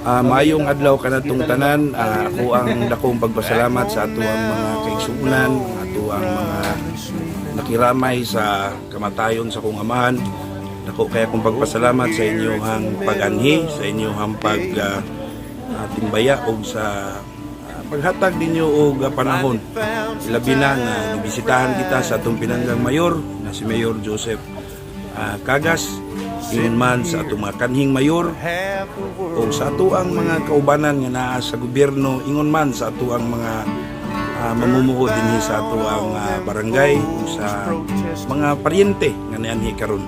Maayong adlaw kanatong tanan. Ako ang dakong pagpasalamat sa atuang mga kaigsuonan, atuang mga nakiramay sa kamatayon sa akong amahan. Dako kay akong pagpasalamat sa inyong pag-anhi, sa inyong pag timbaya og sa paghatag ninyo og panahon. Ilabi na nga gibisitahan kita sa atong pinanggang mayor na si Mayor Joseph Cagas, ingon man sa atong mga kanhing mayor o sa atuang mga kaubanan nga naa sa gobyerno, ingon man sa atuang mga mamumuho dinhi sa atuang barangay o sa mga paryente nga nianhi karon.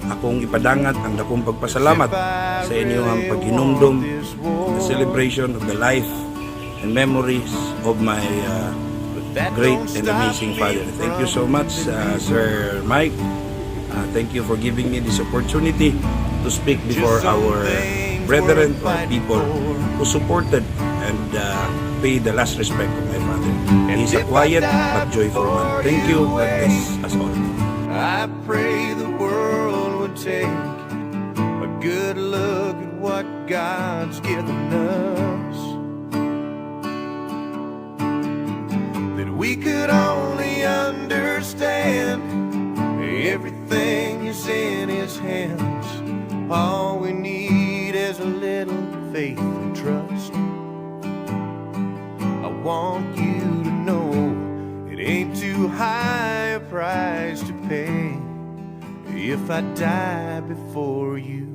Akong ipadangat ang dakong pagpasalamat sa inyong paghinumdum, the celebration of the life and memories of my great and amazing father. Thank you so much, Sir Mike. Thank you for giving me this opportunity to speak before our brethren or people who supported and paid the last respect of my father. He's a quiet but joyful man. Thank you. God bless us all. I pray the world would take a good look at what God's given us. That we could only understand everything is in His hands. All we need is a little faith and trust. I want you to know it ain't too high a price to pay if I die before you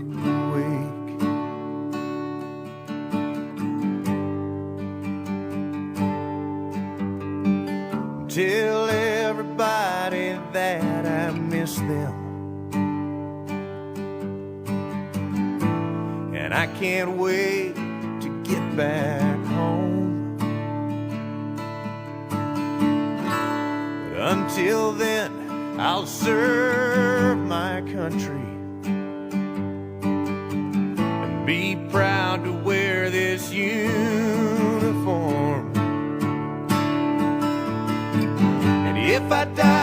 wake. Tell everybody that I miss them. And I can't wait to get back home. But until then, I'll serve my country and be proud to wear this uniform. And if I die